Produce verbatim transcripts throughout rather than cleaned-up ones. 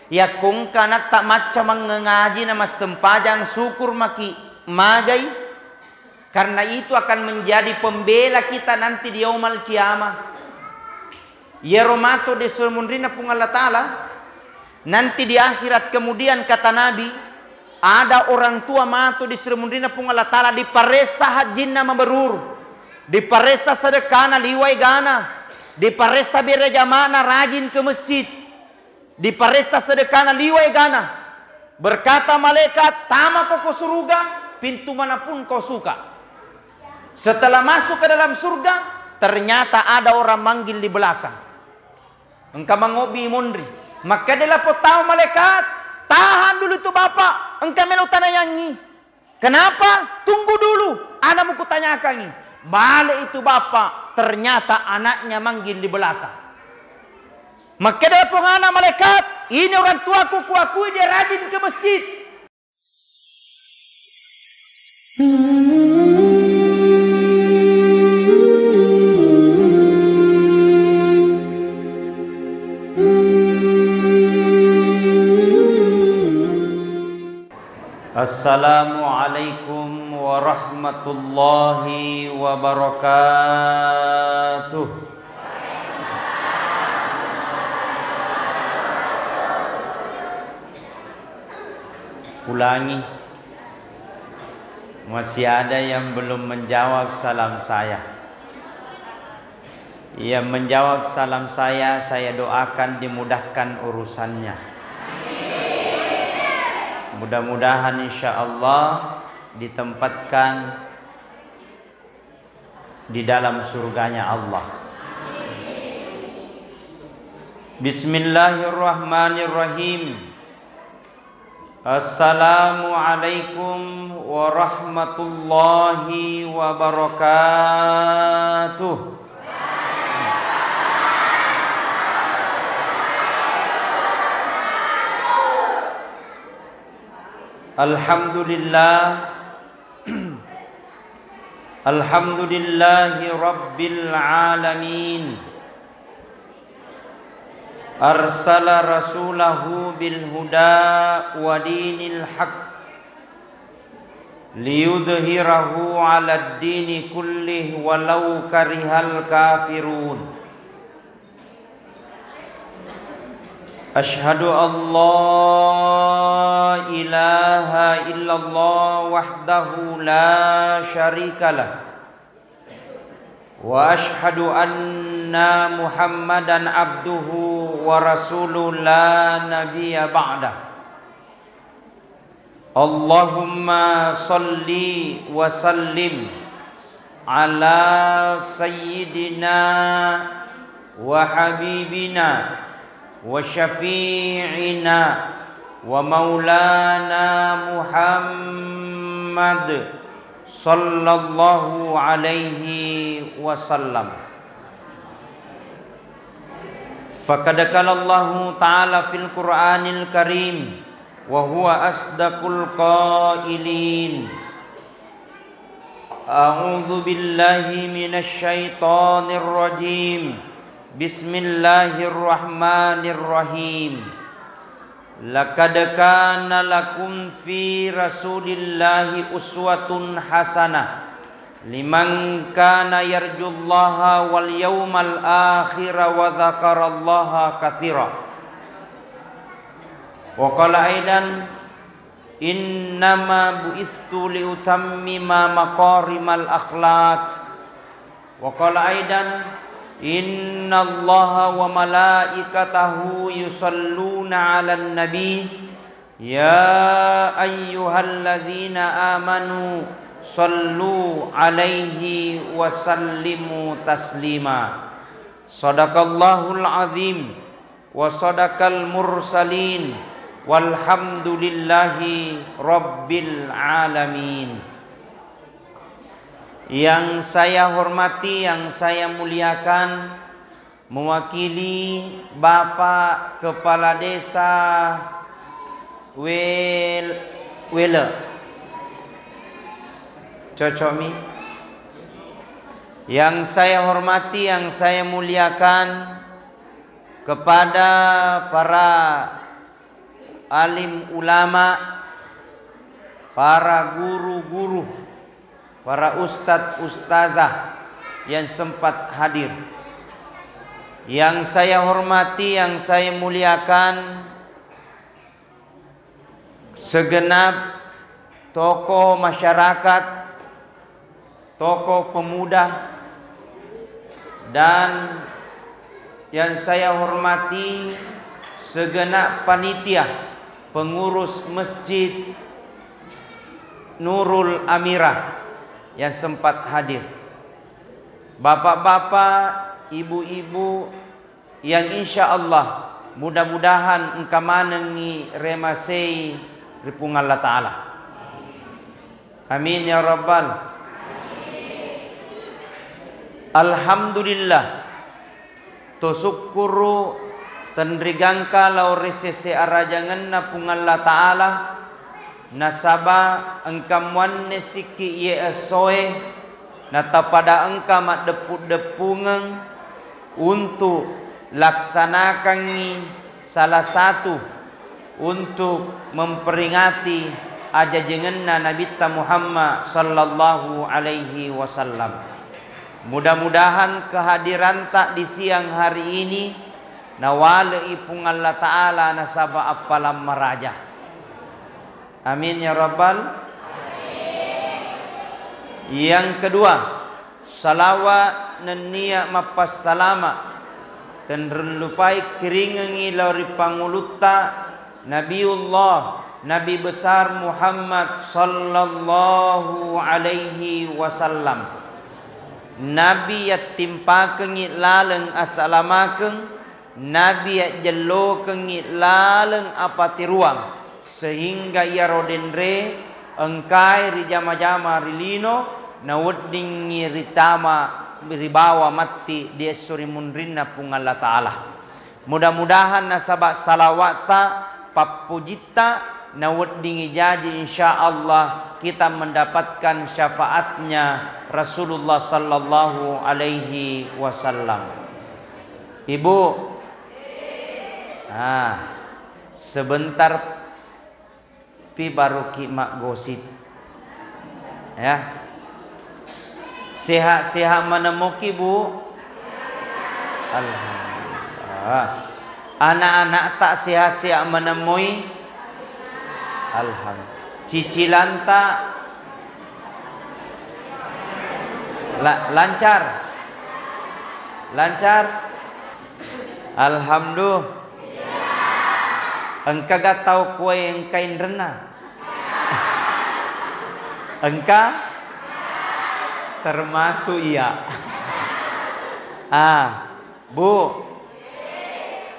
Yakko engka anatta macca mangngangaji na massempajang, syukur maki magai, karena itu akan menjadi pembela kita nanti di yaumal qiyamah. Iyaro mato di sesure munrinna Puang Allah Ta'ala, nanti di akhirat, kemudian kata Nabi, ada orang tua mato di sesure munrinna Puang Allah Ta'ala, diparessa hajjinna mabrur, diparessa sedekana liwa egana, diparessa bere jamana rajin ke masjid, diparessa sedekana liwa egana. Berkata malaikat, "Tamako ko suruga pintu manapun kau suka." Setelah masuk ke dalam surga, ternyata ada orang manggil di belakang. Engka mangobi monri. Makkeda lapong tama malaikat, "Tahan dulu tu bapak, engka melo tanayangi." "Kenapa? Tunggu dulu, ana muku tanyakangi." Balik itu bapak, ternyata anaknya manggil di belakang. Makkeda lapong ana malaikat, "Ini orang tuaku, kuakui dia rajin ke masjid." Assalamualaikum warahmatullahi wabarakatuh. Ulangi. Masih ada yang belum menjawab salam saya. Yang menjawab salam saya, saya doakan dimudahkan urusannya. Mudah-mudahan, insya Allah, ditempatkan di dalam surganya Allah. Bismillahirrahmanirrahim. Assalamualaikum warahmatullahi wabarakatuh. Alhamdulillah. Alhamdulillahi rabbil alamin. Arsala rasulahu bil huda wa dinil haq liyudhhirahu 'alad dini kullih walau karihal kafirun. Asyhadu an la ilaha illallah wahdahu la syarikalah. Wa asyhadu anna Muhammadan abduhu wa rasuluh la nabiyya ba'dah. Allahumma salli wa sallim ala sayyidina wa habibina wa syafi'ina wa maulana Muhammad sallallahu alaihi wasallam. Faqad qala Allahu ta'ala fil Qur'anil Karim, wa huwa asdaqul qailin. A'udzu billahi minasy syaithanir rajim. Bismillahirrahmanirrahim. Laqad kana lakum fi Rasulillahi uswatun hasanah liman kana yarjullaha wal yaumal akhira wa dzakarallaha katsira. Wa qala aidan, "Innama bu'itstu liutammima makarimal akhlaq." Wa qala aidan, "Innallaha wa malaikatahu yusalluna 'alan nabi, ya ayyuhalladzina amanu sallu 'alaihi wa sallimu taslima." Shadaqallahul azim. Wa sadaqal mursalin, walhamdulillahi rabbil alamin. Yang saya hormati, yang saya muliakan, mewakili Bapak Kepala Desa Wel-, Wele. Cocok mi? Yang saya hormati, yang saya muliakan, kepada para alim ulama, para guru-guru, para ustadz ustazah yang sempat hadir. Yang saya hormati, yang saya muliakan, segenap tokoh masyarakat, tokoh pemuda, dan yang saya hormati segenap panitia pengurus Masjid Nurul Amirah yang sempat hadir. Bapak-bapak, ibu-ibu, yang insya Allah mudah-mudahan engka manengngi remasei ri Puang Allah Ta'ala. Amin ya rabbal. Alhamdulillah, to sukkuru tenrigangka lao ri sese arajangenna Puang Allah Ta'ala, nasaba engka muanne sikki iye essoe, natapada engka maddeppu-deppungeng untuk laksanakangngi salah satu untuk memperingati ajajengenna Nabitta Muhammad sallallahu alaihi wasallam. Mudah-mudahan kehadiranta di siang hari ini nawale'i Puang Allah Ta'ala nasaba appalang maraja. Amin ya rabbal. Yang kedua, salawat nennia mappassalama tenrellupai kiringengngi lao ri pangulutta Nabiullah Nabi Besar Muhammad sallallahu alaihi wasallam. Nabi yattimpakengngi laleng assalamakeng, Nabi yajjellokengngi laleng apatiruang, sehingga iyaro denre engkae rijama-jama ri lino, naweddingngi ritama ribawa matti di esso ri munrinna Puang Allah Ta'ala. Mudah-mudahan nasaba salawatta, pappujitta, naweddingngi jaji, insya Allah kita mendapatkan syafaatnya Rasulullah sallallahu alaihi wasallam. Ibu, ah, sebentar pi baruki maggosip. Ya. Sehat-sehat manemmoki, Bu? Alhamdulillah. Anak-anak tak sehat-sehat manemmoi? Alhamdulillah. Cicilanta la-, lancar? Lancar? Alhamdulillah. Engkaga tau kuwae engka inrenna? Engka? Termasuk iya. Ah, Bu.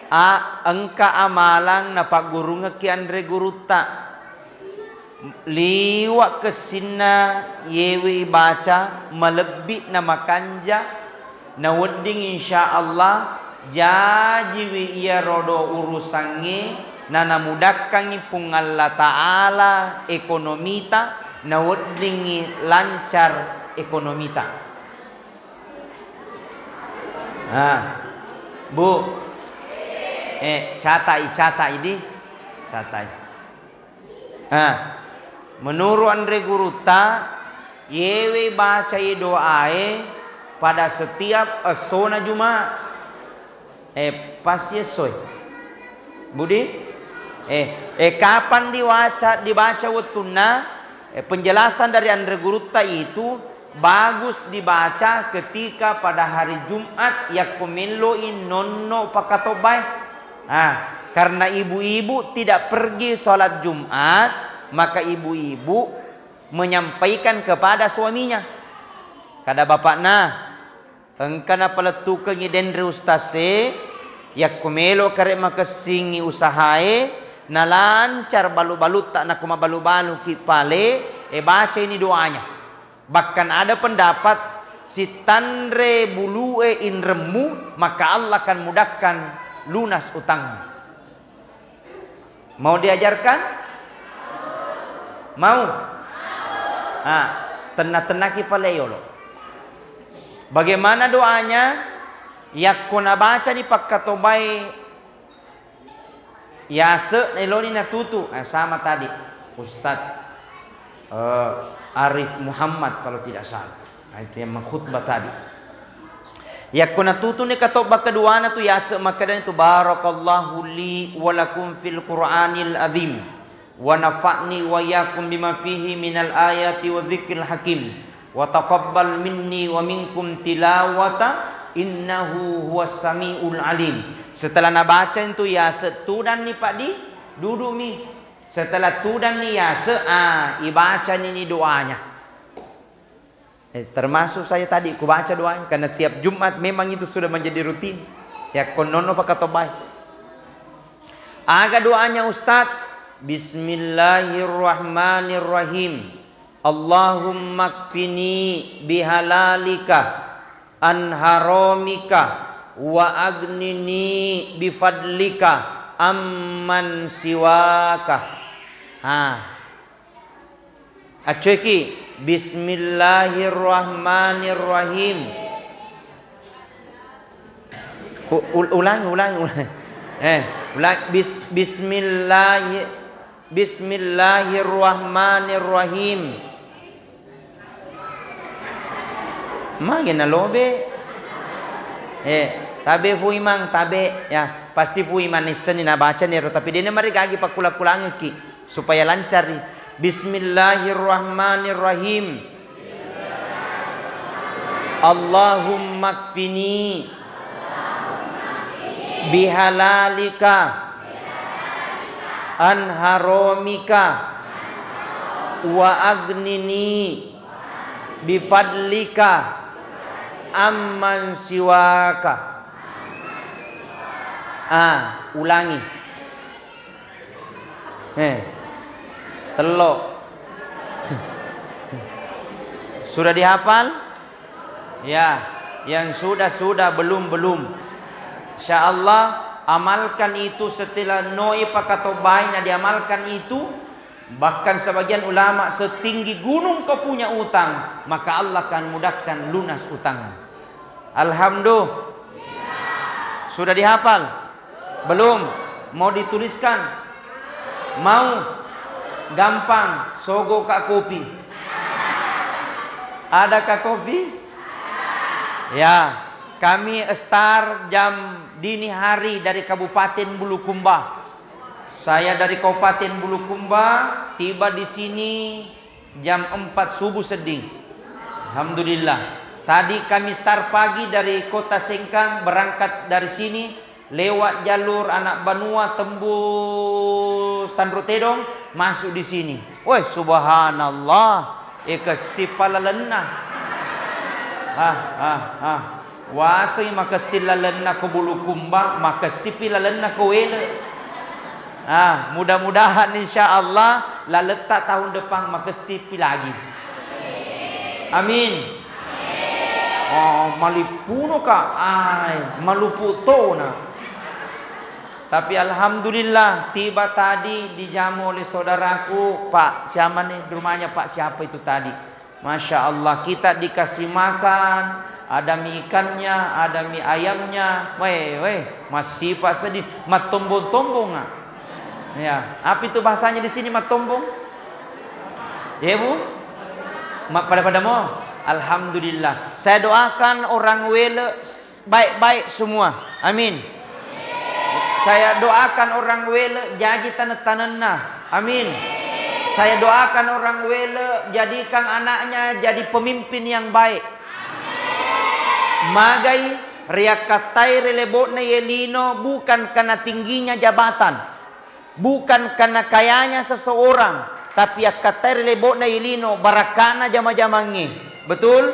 A, engka amalang napaggurungekki anre gurutta. Liwa kessinna yewe ibaca malebbi na makanja, nawedding insya Allah jajiwi iyaro do urusangnge, nanamudakkangngi Puang Allah Ta'ala ekonomita, naweddingngi lancar ekonomita. Ah, Bu, eh, catai, catai di, catai. Ah, menurut anre gurutta, yewe bacai doae pada setiap essona Jumat. Eh, pasti essoe. Budi? Eh, eh, kapan diwaca, dibaca wettunna? Eh, penjelasan dari anre gurutta itu bagus dibaca ketika pada hari Jumat yakko melloi nonno pakkatobbae. Ah, karena ibu-ibu tidak pergi sholat Jumat, maka ibu-ibu menyampaikan kepada suaminya. Kada bapakna, engka napalettukengngi denre ustaz e, yakko melo kare makessingngi usahae, nalancar balu-balutta, nakko mabalu-baluki pale, e, bacaini doanya. Bahkan ada pendapat, sittanre bulu'e inremmu, maka Allah akan mudahkan lunas utangmu. Mau diajarkan? Mau? Ah, tenna-tennaki pale yolo. Bagaimana doanya? Yakko nabacani pakkatobai Yase' naeloni natutu, eh, sama tadi Ustadz, eh, Arif Muhammad kalau tidak salah. Nah, itu yang mengkhutbah tadi. Yakko natutuni katobba keduana tu yase' makkedani tu, "Barakallahu li wa lakum fil Qur'anil azim, wa nafa'ni wa iyyakum bima fihi minal ayati wa dzikril hakim, wa taqabbal minni wa minkum tilawata, innahu huwas samiul alim." Setelah nabaca itu yase', tudanni Pak di, dudukmi. Setelah tudanni yase', ah, ibacani ni doanya. Eh, termasuk saya tadi kubaca doanya, karena tiap Jumat memang itu sudah menjadi rutin. Yakko nonno pakatobbai. Aga doanya Ustadz? Bismillahirrahmanirrahim. Allahumma kfini bihalalika an haramika wa agnini bifadlika amman siwaka. Ha. Accoiki, Bismillahirrahmanirrahim. U-, ul-, ulangi, ulangi, ulangi. Eh, ulangi. Bis-, bismillahi-, Bismillahirrahmanirrahim. Magi nalobe? Eh, tabe Fu Imang, tabe. Ya, pasti Fu Imang nissenni nabacani ero, tapi dena marigagi pakkula-kulangekki supaya lancari. Bismillahirrahmanirrahim. Allahumma kfini bihalalika an haramika wa agnini bifadlika amman siwaka. Ah, ulangi. Eh, tello. Sudah dihafal? Ya, yang sudah, sudah, belum, belum. Insya Allah, amalkan itu setelah noi pakatobbai, na diamalkan itu, bahkan sebagian ulama setinggi gunung kau punya utang, maka Allah akan mudahkan lunas utang. Alhamdulillah. Sudah dihafal? Belum? Mau dituliskan? Mau? Gampang, sogo ka kopi. Ada ka kopi? Ya, kami start jam dini hari dari Kabupaten Bulukumba. Saya dari Kabupaten Bulukumba, tiba di sini jam empat subuh sedding. Alhamdulillah. Tadi kami start pagi dari Kota Sengkang, berangkat dari sini lewat jalur Anak Banua, tembus Tanru Tedong, masuk di sini. Woi, subhanallah. Eh, kessipa lalenna. Ah, ah, ah. Waseng makessing lalenna ko Bulukumba, makessipi lalenna ko Wele. Ah, mudah-mudahan insya Allah laletta tahun depan makessipi lagi. Amin. Oh, malippuno ka, ai, malupu tona. Tapi alhamdulillah, tiba tadi dijamu oleh saudaraku, Pak, siapa nih rumahnya Pak siapa itu tadi? Masya Allah, kita dikasih makan, ada mie ikannya, ada mie ayamnya. Weh, weh, masih Pak sedih, mattombong-tombong, ah. Ya, apa itu bahasanya di sini mattombong? Ya, Bu? Ma-, pada-pada mau? Alhamdulillah. Saya doakan orang Wele s-, baik-baik semua. Amin. Saya doakan orang Wele jaji taneng-tanenna. Amin. Saya doakan orang Wele jadikan anaknya jadi pemimpin yang baik. Magai riakkattai ri lebo'na ye lino bukan karena tingginya jabatan, bukan karena kayanya seseorang, tapi akkattai ri lebo'na ye lino barakana jama-jamangnge. Betul?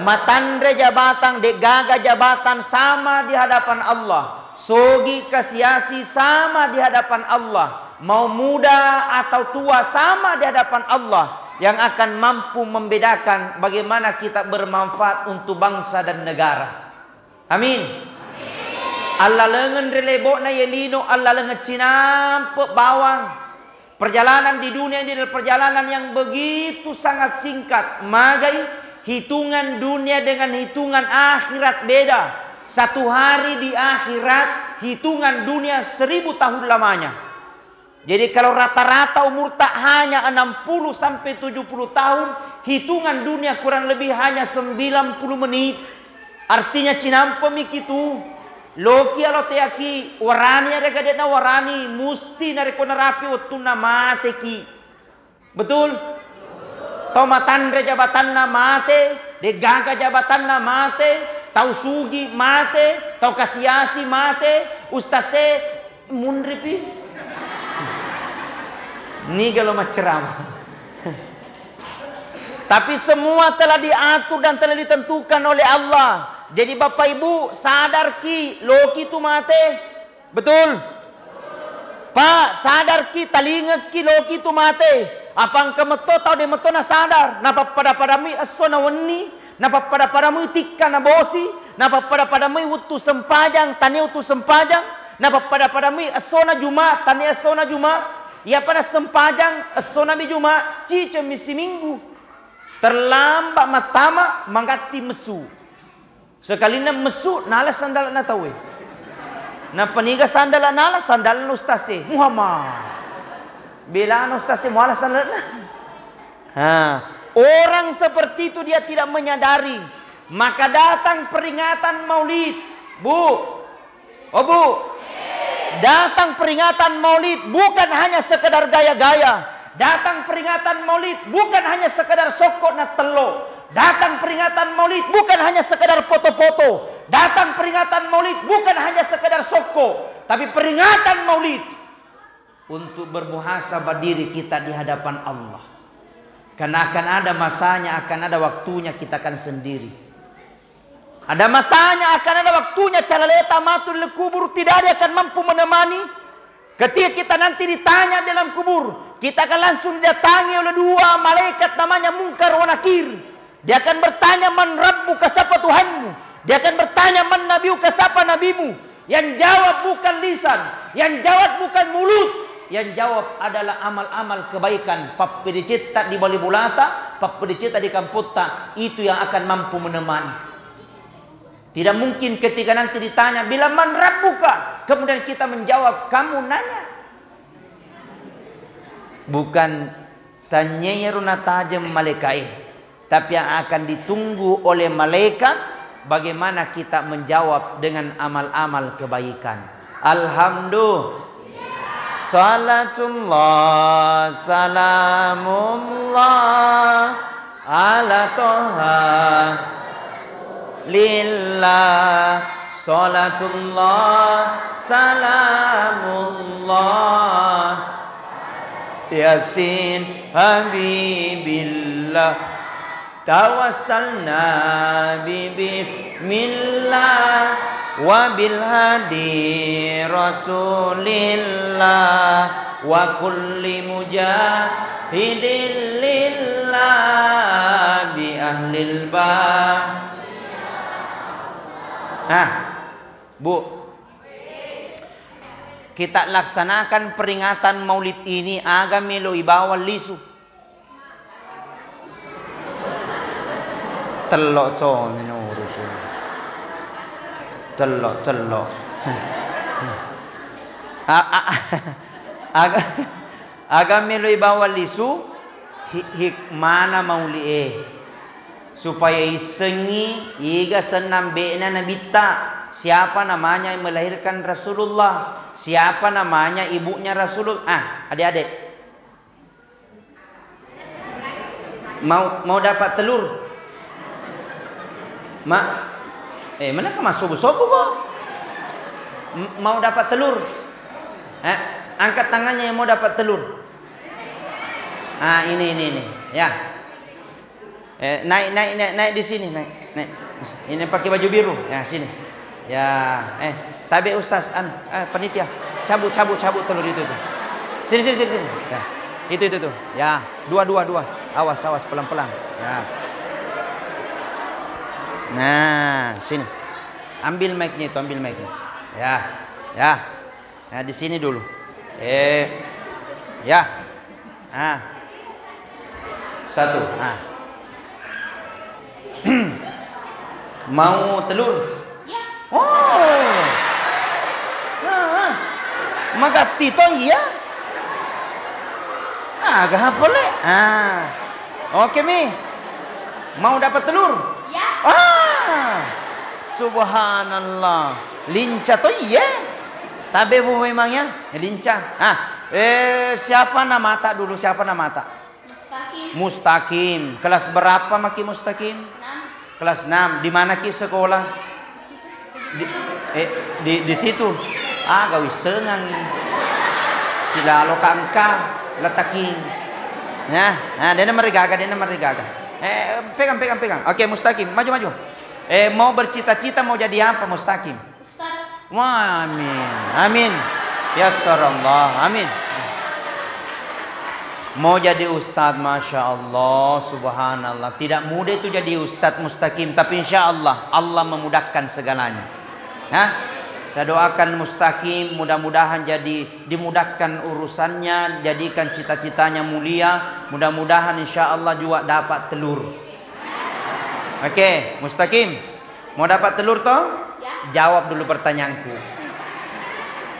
Matanre jabatan, de'gaga jabatan sama di hadapan Allah. Sogi kasiasi sama di hadapan Allah. Mau muda atau tua sama di hadapan Allah yang akan mampu membedakan bagaimana kita bermanfaat untuk bangsa dan negara. Amin. Allalengeng ri lebo'na ye lino, allalengeng cinampe bawang. Perjalanan di dunia ini adalah perjalanan yang begitu sangat singkat. Magai hitungan dunia dengan hitungan akhirat beda. Satu hari di akhirat Hitungan dunia seribu tahun lamanya. Jadi, kalau rata-rata umurta hanya enam puluh sampai tujuh puluh tahun, hitungan dunia kurang lebih hanya sembilan puluh menit. Artinya, cinampemi kitu, loki alo teaki, warani arega de'na warani, musti narekko narapi wettunna mateki. Betul? Tau matanre jabatanna mate, de'gaga jabatanna mate, tau sugi mate, tau kasiasi mate, ustase munripi. Niga lo macceramah. Tapi semua telah diatur dan telah ditentukan oleh Allah. Jadi Bapak Ibu, sadarki, loki tu mate. Betul? Pak, sadarki, talingekki, loki tu mate. Apa engka metto tau de metto nasadar, napappada-padamui esso na wenni, napappada-padamui tikka na bosi, napappada-padamui wettu sempajang, tania wettu sempajang, napappada-padamui essona Juma, tania essona Juma. Iyapa na sempajang, essona mi Juma, cicemmi siminggu. Terlambat mattama, mangatti messu. Sekalinna messu, nala sandalana tauwe. Nappa niga sandala nala, sandalana ustase. Muhammad. Belana ustase, muala sandalana. Ha. Orang seperti itu dia tidak menyadari. Maka datang peringatan Maulid. Bu. Oh, Bu. Datang peringatan Maulid bukan hanya sekedar gaya-gaya. Datang peringatan Maulid bukan hanya sekedar sokko na tello. Datang peringatan Maulid bukan hanya sekedar foto-foto. Datang peringatan Maulid bukan hanya sekedar sokko, tapi peringatan Maulid untuk bermuhasabah diri kita di hadapan Allah. Karena akan ada masanya, akan ada waktunya kita akan sendiri. Ada masanya, akan ada waktunya calaleta matu ri kubur, tidak ada yang akan mampu menemani. Ketika kita nanti ditanya dalam kubur, kita akan langsung didatangi oleh dua malaikat namanya Mungkar wa Nakir. Dia akan bertanya, "Man rabbuka?" Siapa Tuhanmu? Dia akan bertanya, "Man nabiyuka?" Siapa nabimu? Yang jawab bukan lisan, yang jawab bukan mulut, yang jawab adalah amal-amal kebaikan. Pappedecetta di bali bolata, pappedecetta di kampotta, itu yang akan mampu menemani. Tidak mungkin ketika nanti ditanya, "Bila man rabbuka?" Kemudian kita menjawab, "Kamu nanya." Bukan tanyai ero natajeng malaikae, tapi yang akan ditunggu oleh malaikat, bagaimana kita menjawab dengan amal-amal kebaikan. Alhamdulillah. Salatullah, salamullah, ala Toha. Lillah, salatullah, salamullah. Yasin, Habibillah. Tawassalna bi bismillah wa bil hadi Rasulillah wa kulli mujahidin lillah bi ahlil ba-, nah, Bu, kita laksanakan peringatan Maulid ini, aga melo ibawa lisu? Tello coni no urusu. Tello, tello. A-, a-, aga, aga melo ibawa lisu, hi-, hikmana Maulid e. Supaya issengngi iga senna ambe'na nabitta, siapa namanya yang melahirkan Rasulullah, siapa namanya ibunya Rasulullah. Ah, adik-adik. Mau, mau dapat telur? Ma, eh, mana ke masuk sobu kok? M-, mau dapat telur? Eh, angkat tangannya yang mau dapat telur. Ah, ini, ini, ini. Ya. Eh, naik, naik, naik, naik di sini, naik, naik. Ini pakai baju biru. Ya, sini. Ya, eh, tabe Ustaz, anu, eh, panitia. Cabut, cabut, cabut telur itu, itu. Sini, sini, sini, sini. Ya. Itu, itu, tuh. Ya, dua, dua, dua. Awas, awas, pelan-pelan. Ya. Nah, sini. Ambil mic-nya itu, ambil mic-nya. Ya. Ya. Nah, di sini dulu. Eh, ya. Ah. Satu. Ah. Mau telur? Ya. Oh. Magatti to iya. Aga pole? Ah. Oke mi. Mau dapat telur? Ya. Ah. Subhanallah. Linca to iya. Tabe bu memangnya? Linca. Ah, eh, siapa namata dulu? Siapa namata? Mustaqim. Mustaqim. Kelas berapa maki Mustaqim? Enam. Kelas enam. Di mana ki sekolah? Di, eh, di, di situ. Ah, gak wisengang. Silalo kangka letakin. Ya, nah, dena marigaga, dena marigaga. Eh, pegang, pegang, pegang. Oke, Mustaqim, maju, maju. Eh, mau bercita-cita mau jadi apa, Mustaqim? Ustaz. Wah, amin. Amin. Yassarallah. Amin. Mau jadi ustadz, masya Allah, subhanallah. Tidak mudah itu jadi ustadz Mustaqim, tapi insya Allah Allah memudahkan segalanya. Nah, saya doakan Mustaqim, mudah-mudahan jadi dimudahkan urusannya, jadikan cita-citanya mulia. Mudah-mudahan insya Allah juga dapat telur. Oke, Mustaqim. Mau dapat telur toh? Ya. Jawab dulu pertanyaanku.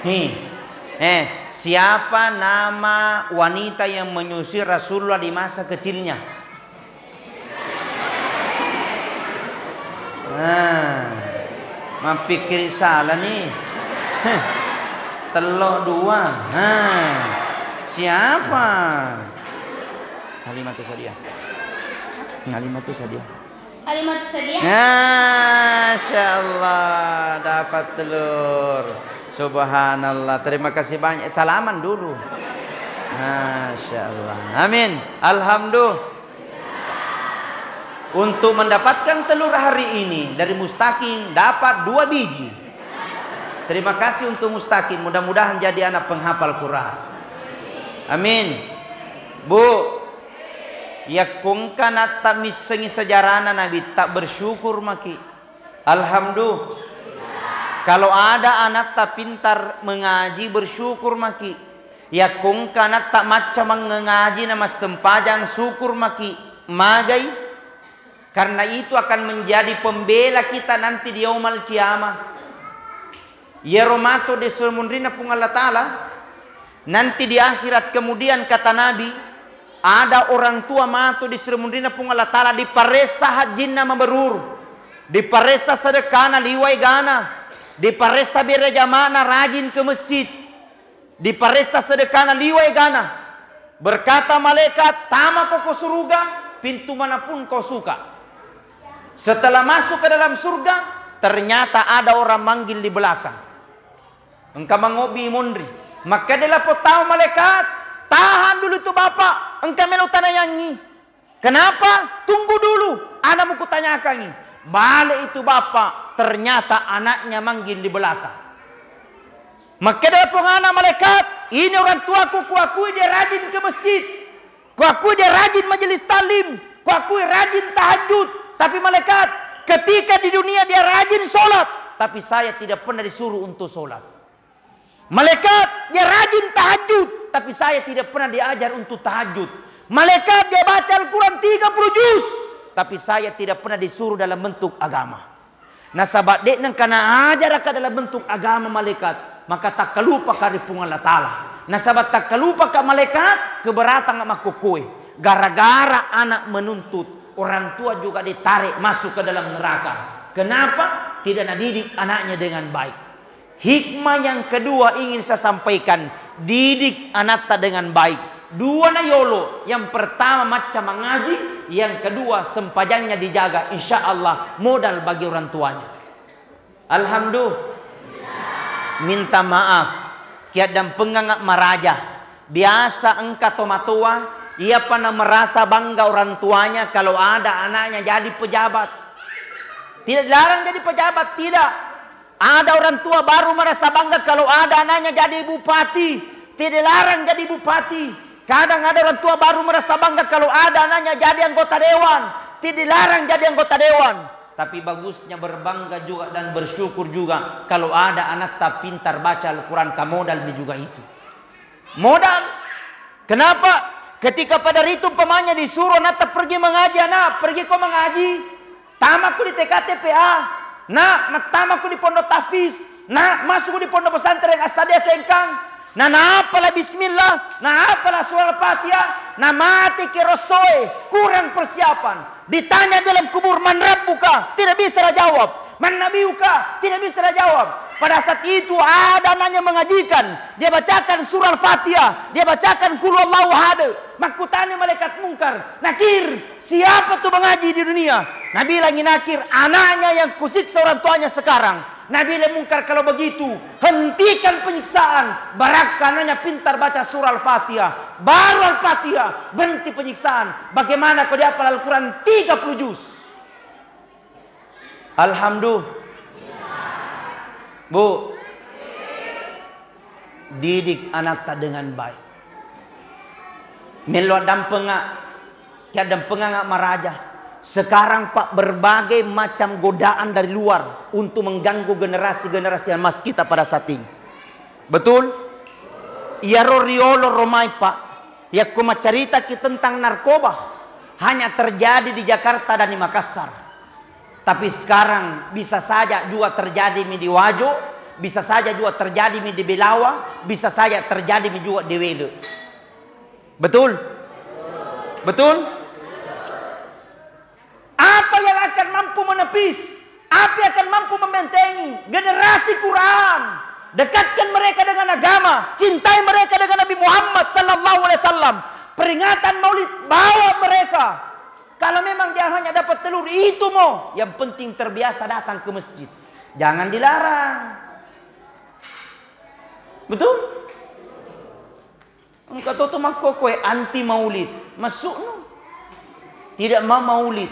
Hi. Eh, siapa nama wanita yang menyusui Rasulullah di masa kecilnya? Nah, mappikir salah nih. Heh. Tello dua. Nah, siapa? Halimatu Sadiah. Halimatu Sadiah. Kalimat sadia. Masya Allah, dapat telur. Subhanallah, terima kasih banyak. Salaman dulu. Masya Allah. Amin. Alhamdulillah. Untuk mendapatkan telur hari ini dari Mustaqim dapat dua biji. Terima kasih untuk Mustaqim. Mudah-mudahan jadi anak penghafal Quran. Amin. Bu, Yakko engka anatta missengngi sejarana Nabitta, bersyukur maki. Alhamdulillah. Kalau ada anatta pintar mengaji, bersyukur maki. Yakko engka anatta macca mangngaji na massempajang, syukur maki. Magai? Karena itu akan menjadi pembela kita nanti di yaumal qiyamah. Iyaro matu di munrinna Puang Allah Ta'ala, nanti di akhirat kemudian kata Nabi, ada orang tua matu di munrinna Puang Allah Ta'ala diparessa hajjinna mabrur, diparessa sedekana liwa egana, diparessa bere jamana rajin ke masjid, diparessa sedekana liwa egana. Berkata malaikat, "Tamako ko suruga, pintu manapun kau suka." Setelah masuk ke dalam surga, ternyata ada orang manggil di belakang. Engka mangobi monri. Makkeda lapong tau malaikat, "Tahan dulu itu bapak, engka melo tanayangi." "Kenapa? Tunggu dulu, anamu kutanyakangi." Balik itu bapak, ternyata anaknya manggil di belakang. Makkeda lapong ana malaikat, "Ini orang tuaku, kuakui dia rajin ke masjid. Kuakui dia rajin majelis taklim. Kuakui rajin tahajud. Tapi malaikat, ketika di dunia dia rajin sholat, tapi saya tidak pernah disuruh untuk sholat. Malaikat, dia rajin tahajud, tapi saya tidak pernah diajar untuk tahajud. Malaikat, dia baca Al-Quran tiga puluh juz, tapi saya tidak pernah disuruh dalam bentuk agama." Nasaba de'na engka naajaraka dalam bentuk agama malaikat, maka takkalupaka ri Puang Allah Ta'ala. Nasaba takkalupaka malaikat, keberatanga makkokkoe. Gara-gara anak menuntut, orang tua juga ditarik masuk ke dalam neraka. Kenapa? Tidak nadidik anaknya dengan baik. Hikmah yang kedua ingin saya sampaikan, didik anatta dengan baik. Dua na yolo, yang pertama macca mangaji, yang kedua sempajangnya dijaga, insya Allah modal bagi orang tuanya. Alhamdulillah. Minta maaf, kiaddampenganga maraja. Biasa engka tomatoa, iyapa na merasa bangga orang tuanya kalau ada anaknya jadi pejabat. Tidak dilarang jadi pejabat, tidak. Ada orang tua baru merasa bangga kalau ada anaknya jadi bupati. Tidak dilarang jadi bupati. Kadang ada orang tua baru merasa bangga kalau ada anaknya jadi anggota dewan. Tidak dilarang jadi anggota dewan. Tapi bagusnya berbangga juga dan bersyukur juga kalau ada anatta pintar baca Al-Quran, ka modal mi juga itu. Modal. Kenapa? Ketika pada ritu umpamanya disuruh anatta pergi mengaji, "Anak, pergi ko mengaji. Tamaku di T K T P A. Nak, mattamaku di pondok tahfiz. Nak, masukku di pondok pesantren As-Sadia Sengkang." Na, naapala bismillah, naapala surah Al-Fatihah, na mate ke rosoe, kurang persiapan. Ditanya dalam kubur, "Man rabbuka?" Tidak bisa jawab. "Man nabiyuka?" Tidak bisa jawab. Pada saat itu ada anaknya mengajikan, dia bacakan surah Al-Fatihah, dia bacakan Qul Huwallahu Ahad. Makkutani malaikat Mungkar, "Nakir, siapa tuh mengaji di dunia?" Nabilangi Nakir, "Anaknya yang kusiksa orang tuanya sekarang." Nabilang Mungkar, "Kalau begitu, hentikan penyiksaan. Barakka anaknya pintar baca surah Al-Fatihah. Baru Al-Fatihah, berhenti penyiksaan." Bagaimana kau dihafal Al-Quran tiga puluh juz? Alhamdulillah. Bu, didik anakta dengan baik. Mello addampenga, ki addampenga maraja. Sekarang, Pak, berbagai macam godaan dari luar untuk mengganggu generasi-generasi emas kita pada saat ini. Betul? Iyaro riolo romai, Pak, yakko maccaritaki tentang narkoba, hanya terjadi di Jakarta dan di Makassar. Tapi sekarang bisa saja juga terjadi mi di Wajo, bisa saja juga terjadi mi di Belawa, bisa saja terjadi mi juga di Wele. Betul? Betul? Apa yang akan mampu menepis? Apa yang akan mampu membentengi generasi Quran? Dekatkan mereka dengan agama, cintai mereka dengan Nabi Muhammad sallallahu alaihi wasallam. Peringatan Maulid, bawa mereka. Kalau memang dia hanya dapat telur, itu mau. Yang penting terbiasa datang ke masjid. Jangan dilarang. Betul? Engka to tu makkokkoe anti maulid. Massu'nu. Tidak mau maulid.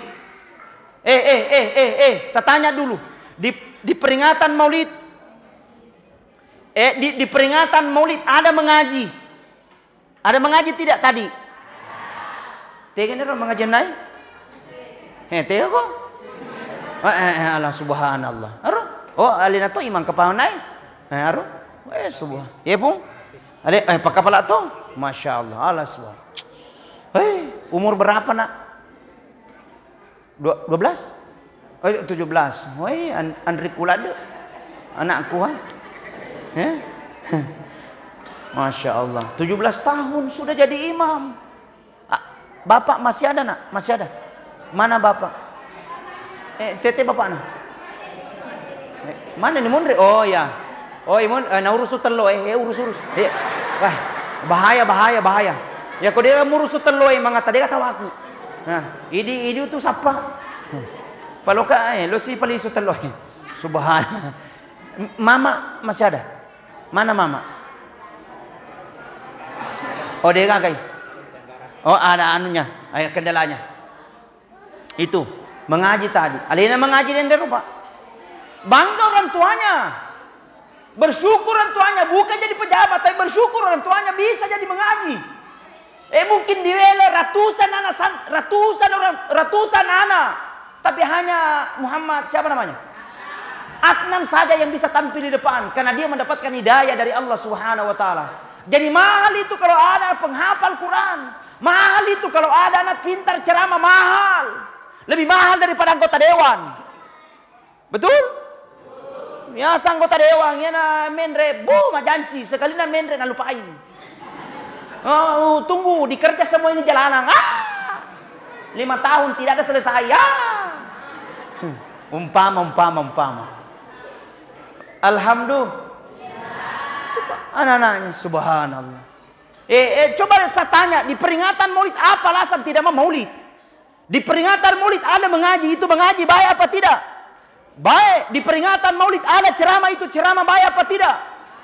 Eh, eh, eh, eh, eh, saya tanya dulu. Di, di peringatan maulid, eh, di, di peringatan maulid ada mengaji? Ada mengaji tidak tadi? Tega niro mengaji nai? Eh, tega ko? Eh, eh, eh, Allah subhanallah. Aro? Oh, alena to imang kepala nai? Eh, aro? Eh, subhan. Iya, Pung? Ale, eh, pakapala to? Masya Allah, Allah subhan. Eh, umur berapa, Nak? Dua-, dua belas? Oh, tujuh belas. Woi, an-, anri kulade. Anakku, ha? Eh? Masya Allah. Tujuh belas tahun sudah jadi imam. Ah, bapak masih ada, Nak? Masih ada? Mana bapak? Eh, tete bapakna? Eh, mana ni monre? Oh, ya. Oh, imun, eh, na urusu tello, eh, eh, urus, urus. Eh, wah, bahaya, bahaya, bahaya. Ya, ko dia murusu tello, eh, mangata dia tawaku. Nah, idi, idi tu sapa? Paloka, eh, lo si palisu tello, eh. Subhan. M-, mama masih ada? Mana mama? Oh, dia kai. Oh, ada anunya, eh, kendalanya. Itu, mengaji tadi. Alena mengaji dende rupa. Bangga orang tuanya. Bersyukur orang tuanya, bukan jadi pejabat, tapi bersyukur orang tuanya bisa jadi mengaji. Eh, mungkin di Wele ratusan anak san-, ratusan orang, ratusan anak. Tapi hanya Muhammad, siapa namanya? Adnan saja yang bisa tampil di depan karena dia mendapatkan hidayah dari Allah Subhanahu wa taala. Jadi mahal itu kalau ada penghafal Quran. Mahal itu kalau ada anak pintar ceramah, mahal. Lebih mahal daripada anggota dewan. Betul? Biasa anggota dewan, iyana menre, bu, majanci, sekalina menre nalupai. Oh, tunggu, dikerja semua ini jalanan. Ah! Lima tahun tidak ada selesai. Ah! Umpama, umpama, umpama. Alhamdulillah. Coba anak-anaknya, subhanallah. Eh, eh, coba saya tanya, di peringatan maulid apa alasan tidak mau maulid? Di peringatan maulid ada mengaji, itu mengaji baik apa tidak? Baik. Di peringatan maulid ada ceramah, itu ceramah baik apa tidak?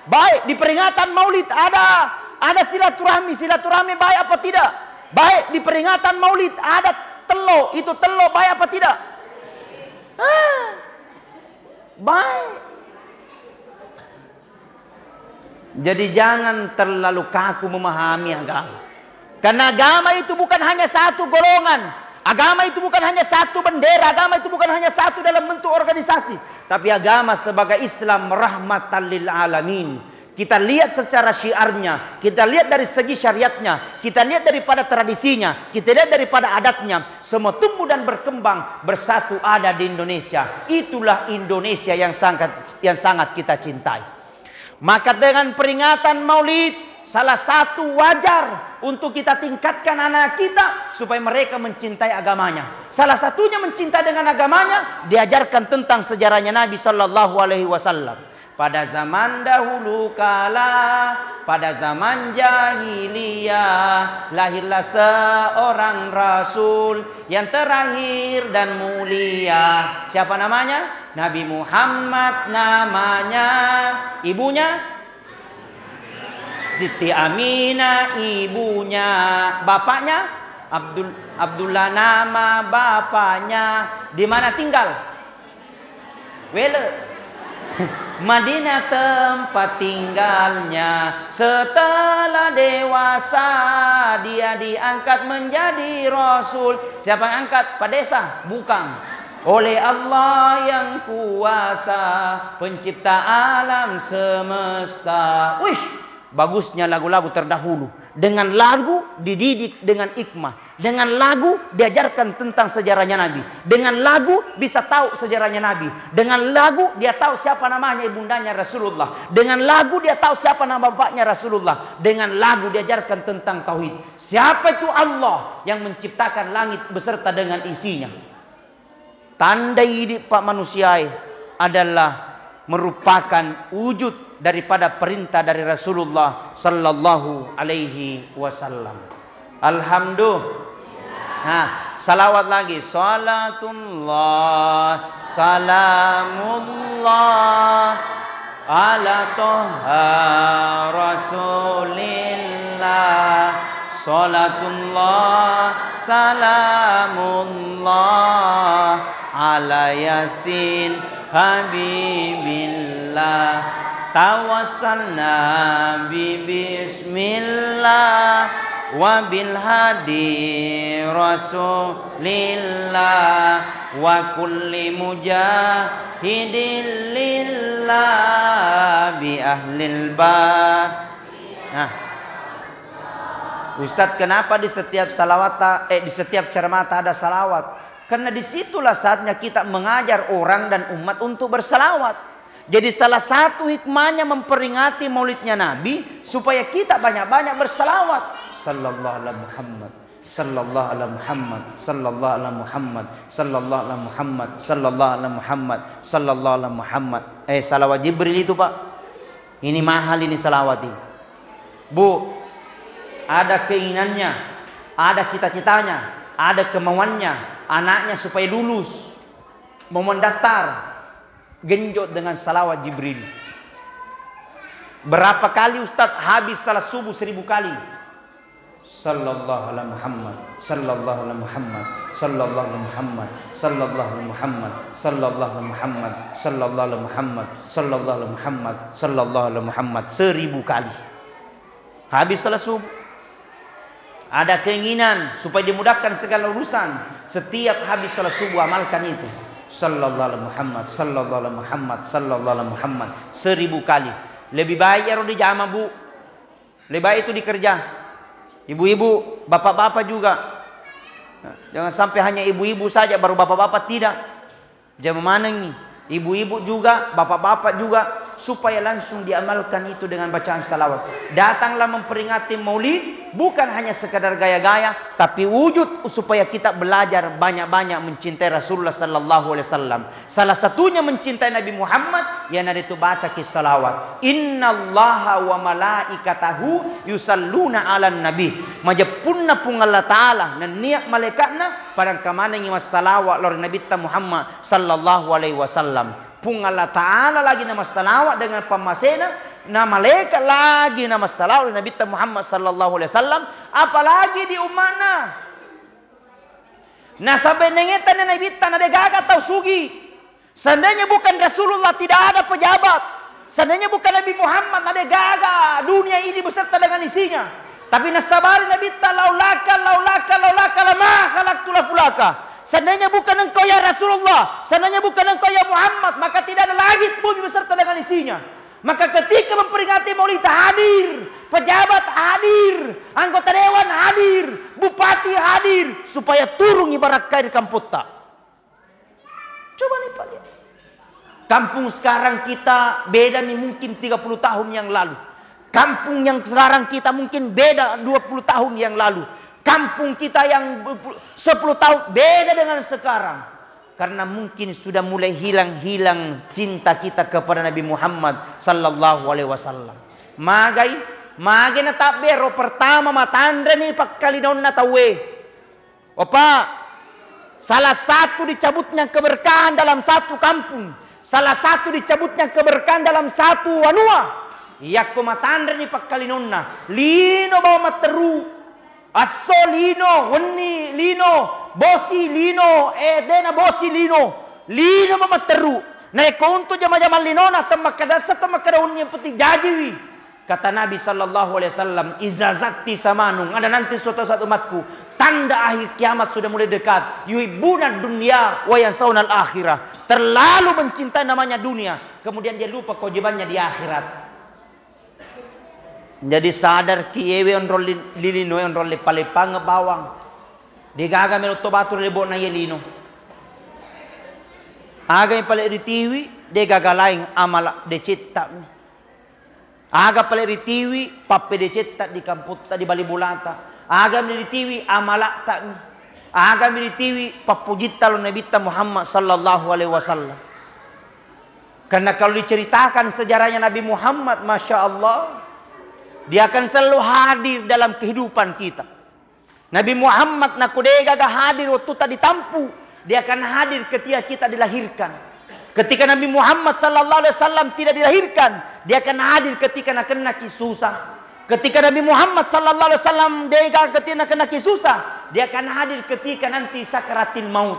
Baik. Di peringatan maulid ada, ada silaturahmi, silaturahmi baik apa tidak? Baik. Di peringatan maulid ada tello, itu tello baik apa tidak? Ah, baik. Jadi jangan terlalu kaku memahami agama. Karena agama itu bukan hanya satu golongan. Agama itu bukan hanya satu bendera. Agama itu bukan hanya satu dalam bentuk organisasi. Tapi agama sebagai Islam rahmatan lil alamin. Kita lihat secara syiarnya, kita lihat dari segi syariatnya, kita lihat daripada tradisinya, kita lihat daripada adatnya. Semua tumbuh dan berkembang, bersatu ada di Indonesia. Itulah Indonesia yang sangat, yang sangat kita cintai. Maka dengan peringatan Maulid, salah satu wajar untuk kita tingkatkan anak kita supaya mereka mencintai agamanya. Salah satunya mencintai dengan agamanya, diajarkan tentang sejarahnya Nabi Sallallahu Alaihi Wasallam. Pada zaman dahulu kala, pada zaman jahiliyah, lahirlah seorang rasul yang terakhir dan mulia. Siapa namanya? Nabi Muhammad namanya. Ibunya Siti Aminah, ibunya. Bapaknya Abdul, Abdullah nama bapaknya. Di mana tinggal? Wele. Madinah tempat tinggalnya. Setelah dewasa, dia diangkat menjadi rasul. Siapa yang angkat? Pak Desa? Bukan. Oleh Allah yang kuasa, pencipta alam semesta. Wih, bagusnya lagu-lagu terdahulu. Dengan lagu dididik dengan hikmah. Dengan lagu diajarkan tentang sejarahnya Nabi. Dengan lagu bisa tahu sejarahnya Nabi. Dengan lagu dia tahu siapa namanya ibundanya Rasulullah. Dengan lagu dia tahu siapa nama bapaknya Rasulullah. Dengan lagu diajarkan tentang tauhid. Siapa itu Allah yang menciptakan langit beserta dengan isinya? Tanda idi, Pak, manusiae adalah merupakan wujud daripada perintah dari Rasulullah Sallallahu Alaihi Wasallam. Alhamdulillah. Nah, salawat lagi. Salatullah, salamullah ala Toha Rasulillah. Salatullah, salamullah ala Yasin Habibillah. Tawassalna bi bismillah wa bil hadi Rasulillah wa kulli mujahidin lillah bi ahlil bar. Nah, Ustadz, kenapa di setiap salawata, eh, di setiap ceramah ada salawat? Karena disitulah saatnya kita mengajar orang dan umat untuk bersalawat. Jadi, salah satu hikmahnya memperingati maulidnya Nabi, supaya kita banyak-banyak bersalawat. Sallallahu ala Muhammad, sallallahu ala Muhammad, sallallahu ala Muhammad, sallallahu ala Muhammad, sallallahu ala Muhammad, sallallahu ala Muhammad. Eh, salawat Jibril itu, Pak. Ini mahal ini salawat ini. Bu, ada keinginannya, ada cita-citanya, ada kemauannya, anaknya supaya lulus, mau mendaftar, genjot dengan salawat Jibril. Berapa kali, Ustadz? Habis salat subuh seribu kali. Sallallahu ala Muhammad, sallallahu ala Muhammad, sallallahu ala Muhammad, sallallahu ala Muhammad, sallallahu ala Muhammad, sallallahu ala Muhammad, sallallahu ala Muhammad, sallallahu ala Muhammad, seribu kali. Habis salat subuh. Ada keinginan supaya dimudahkan segala urusan, setiap habis salat subuh amalkan itu. Sallallahu ala Muhammad, sallallahu ala Muhammad, sallallahu ala Muhammad, seribu kali. Lebih baik ero dijama, Bu. Lebih baik itu dikerja. Ibu-ibu, bapak-bapak juga. Nah, jangan sampai hanya ibu-ibu saja, baru bapak-bapak tidak. Jama manengi. Ibu-ibu juga, bapak-bapak juga, supaya langsung diamalkan itu dengan bacaan salawat. Datanglah memperingati maulid, bukan hanya sekadar gaya-gaya, tapi wujud supaya kita belajar banyak-banyak mencintai Rasulullah sallallahu alaihi wasallam. Salah satunya mencintai Nabi Muhammad, iyanaritu bacaki salawat. Innallaha wa malaikatahu yusalluna 'alan nabi. Majeppunna Puang Allah Ta'ala nennia malaikatna pada engka manengngi massalawat lao ri Nabitta Muhammad sallallahu alaihi wasallam. Puang Allah Ta'ala lagi namassalawat dengan pammasena, na malaikat lagi namassalawat ri Nabitta Muhammad sallallahu alaihi wasallam, apalagi di umma'na. Nasaba nengeta na Nabitta na degaga tau sugi. Seandainya bukan Rasulullah, tidak ada pejabat. Seandainya bukan Nabi Muhammad, na degaga dunia ini beserta dengan isinya. Tapi nasabari Nabitta, laulaka, laulaka, laulaka, lama khalaqtu lafulaka. Seandainya bukan engkau ya Rasulullah, seandainya bukan engkau ya Muhammad, maka tidak ada langit bumi beserta dengan isinya. Maka ketika memperingati maulid hadir, pejabat hadir, anggota dewan hadir, bupati hadir, supaya turun ibarat kain kampotta. Coba nih, Pak, lihat. Kampung sekarang kita beda mi mungkin tiga puluh tahun yang lalu. Kampung yang sekarang kita mungkin beda dua puluh tahun yang lalu. Kampung kita yang sepuluh tahun beda dengan sekarang. Karena mungkin sudah mulai hilang-hilang cinta kita kepada Nabi Muhammad sallallahu alaihi wasallam. Magai, magai na tabbero pertama matanreni pakkalinonna tauwe. Opa, salah satu dicabutnya keberkahan dalam satu kampung, salah satu dicabutnya keberkahan dalam satu wanua. Yakko matanreni pakkalinonna, lino bawa matteru, asso lino, wenni lino, bosi lino, eh, dena bosi lino, lino bawa matteru. Narekko untuk jama-jama linona, temmakkadassa, temmakkada wenni yang penting jajiwi. Kata Nabi sallallahu alaihi wasallam, "Iza zatti samanung, ada nanti suatu saat umatku, tanda akhir kiamat sudah mulai dekat. Yuhibbuna dunya wa yansaunal akhirah." Terlalu mencintai namanya dunia, kemudian dia lupa kewajibannya di akhirat. Jadi sadar ki ewe onrol li-, lilino onrol leppa-leppange bawang. Degaga melo to batu lebokna ye lino. Aga mi pale ritiwi, degaga laing amala decetta mi. Aga pale ritiwi, pappedecetta di kamputta, di bali bolata. Aga mi ritiwi, amala'ta mi. Aga mi ritiwi, pappujitta lo Nabitta Muhammad sallallahu alaihi wasallam. Karena kalau diceritakan sejarahnya Nabi Muhammad, masya Allah, dia akan selalu hadir dalam kehidupan kita. Nabi Muhammad nako degaga hadir wettuta ditampu, dia akan hadir ketika kita dilahirkan. Ketika Nabi Muhammad sallallahu alaihi wasallam tidak dilahirkan, dia akan hadir ketika nakennaki susah. Ketika Nabi Muhammad sallallahu alaihi wasallam degaga ketika nakennaki susah, dia akan hadir ketika nanti sakaratil maut.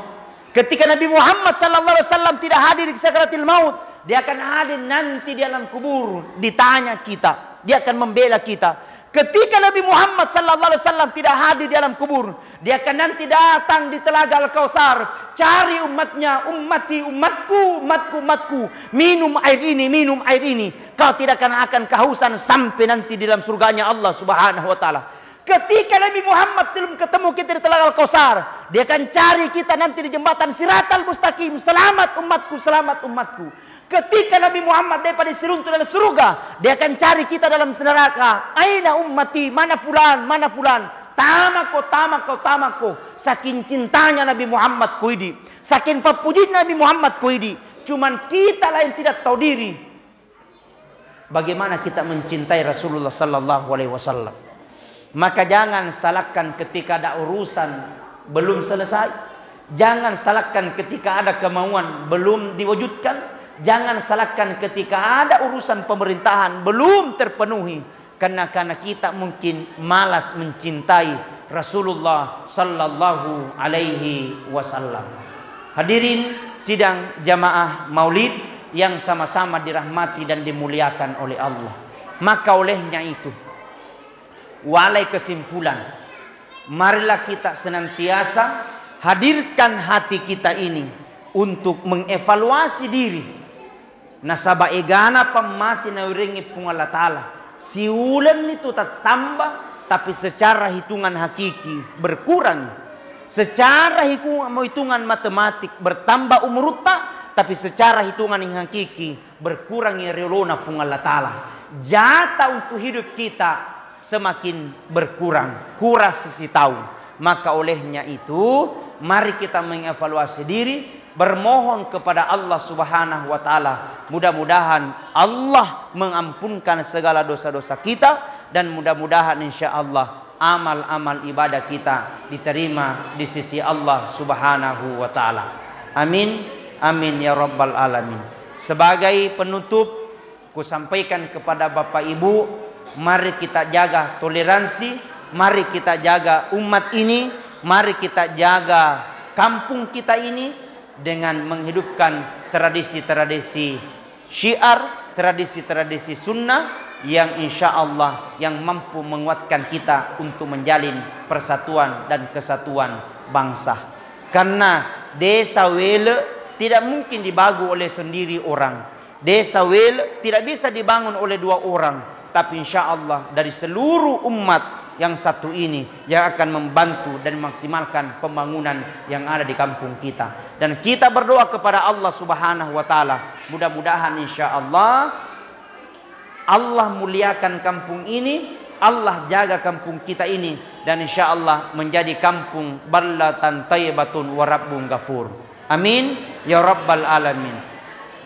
Ketika Nabi Muhammad sallallahu alaihi wasallam tidak hadir di sakaratil maut, dia akan hadir nanti di alam kubur, ditanya kita, dia akan membela kita. Ketika Nabi Muhammad sallallahu alaihi wasallam tidak hadir di alam kubur, dia akan nanti datang di telaga Al-Kautsar, cari umatnya, "Ummati, umatku, umatku, umatku, minum air ini, minum air ini. Kau tidak akan, akan kehausan sampai nanti di dalam surganya Allah Subhanahu wa taala." Ketika Nabi Muhammad belum ketemu kita di Telaga Al-Kautsar, dia akan cari kita nanti di jembatan Siratal Mustaqim. "Selamat umatku, selamat umatku." Ketika Nabi Muhammad depa disiruntu dalam surga, dia akan cari kita dalam neraka. "Aina ummati? Mana fulan? Mana fulan?" "Tamako, tamako, tamako." Saking cintanya Nabi Muhammad ko idi, saking pappujinna Nabi Muhammad ko idi. Cuman kita lain tidak tahu diri. Bagaimana kita mencintai Rasulullah sallallahu alaihi wasallam? Maka jangan salahkan ketika ada urusan belum selesai. Jangan salahkan ketika ada kemauan belum diwujudkan. Jangan salahkan ketika ada urusan pemerintahan belum terpenuhi. Karena, karena kita mungkin malas mencintai Rasulullah sallallahu alaihi wasallam. Hadirin sidang jamaah Maulid yang sama-sama dirahmati dan dimuliakan oleh Allah. Maka olehnya itu, walai kesimpulan, marilah kita senantiasa hadirkan hati kita ini untuk mengevaluasi diri. Nasaba egana pammase nawerengngi Puang Allah Ta'ala, siulenni tu tattamba, tapi secara hitungan hakiki berkurang. Secara hiku-, hitungan matematik bertambah umurutta, tapi secara hitungan yang hakiki berkurang ya riolona Puang Allah Ta'ala. Jata untuk hidup kita semakin berkurang, kurang sisi tahu. Maka olehnya itu, mari kita mengevaluasi diri, bermohon kepada Allah Subhanahu wa Ta'ala. Mudah-mudahan Allah mengampunkan segala dosa-dosa kita, dan mudah-mudahan, insya Allah, amal-amal ibadah kita diterima di sisi Allah Subhanahu wa Ta'ala. Amin, amin ya Rabbal Alamin. Sebagai penutup, kusampaikan kepada Bapak Ibu, mari kita jaga toleransi, mari kita jaga umat ini, mari kita jaga kampung kita ini dengan menghidupkan tradisi-tradisi syiar, tradisi-tradisi sunnah yang insya Allah yang mampu menguatkan kita untuk menjalin persatuan dan kesatuan bangsa. Karena desa Wele tidak mungkin dibangun oleh sendiri orang. Desa Wele tidak bisa dibangun oleh dua orang, tapi insya Allah dari seluruh umat yang satu ini yang akan membantu dan memaksimalkan pembangunan yang ada di kampung kita. Dan kita berdoa kepada Allah Subhanahu wa Ta'ala, mudah-mudahan, insya Allah, Allah muliakan kampung ini, Allah jaga kampung kita ini, dan insya Allah menjadi kampung ballatan thayyibatun wa rabbun ghafur. Amin ya rabbal alamin.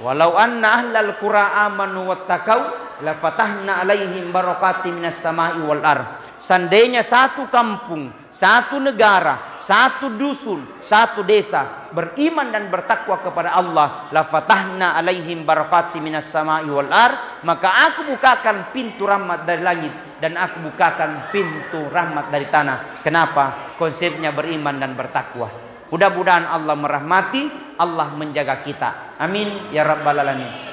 Walau anna ahlal qura amanu wattaqau lafatahna alaihim barakatim minas sama'i wal ard. Seandainya satu kampung, satu negara, satu dusun, satu desa beriman dan bertakwa kepada Allah, lafatahna alaihim barakatim minas sama'i wal ard, maka aku bukakan pintu rahmat dari langit dan aku bukakan pintu rahmat dari tanah. Kenapa? Konsepnya beriman dan bertakwa. Mudah-mudahan Allah merahmati, Allah menjaga kita. Amin ya rabbal alamin.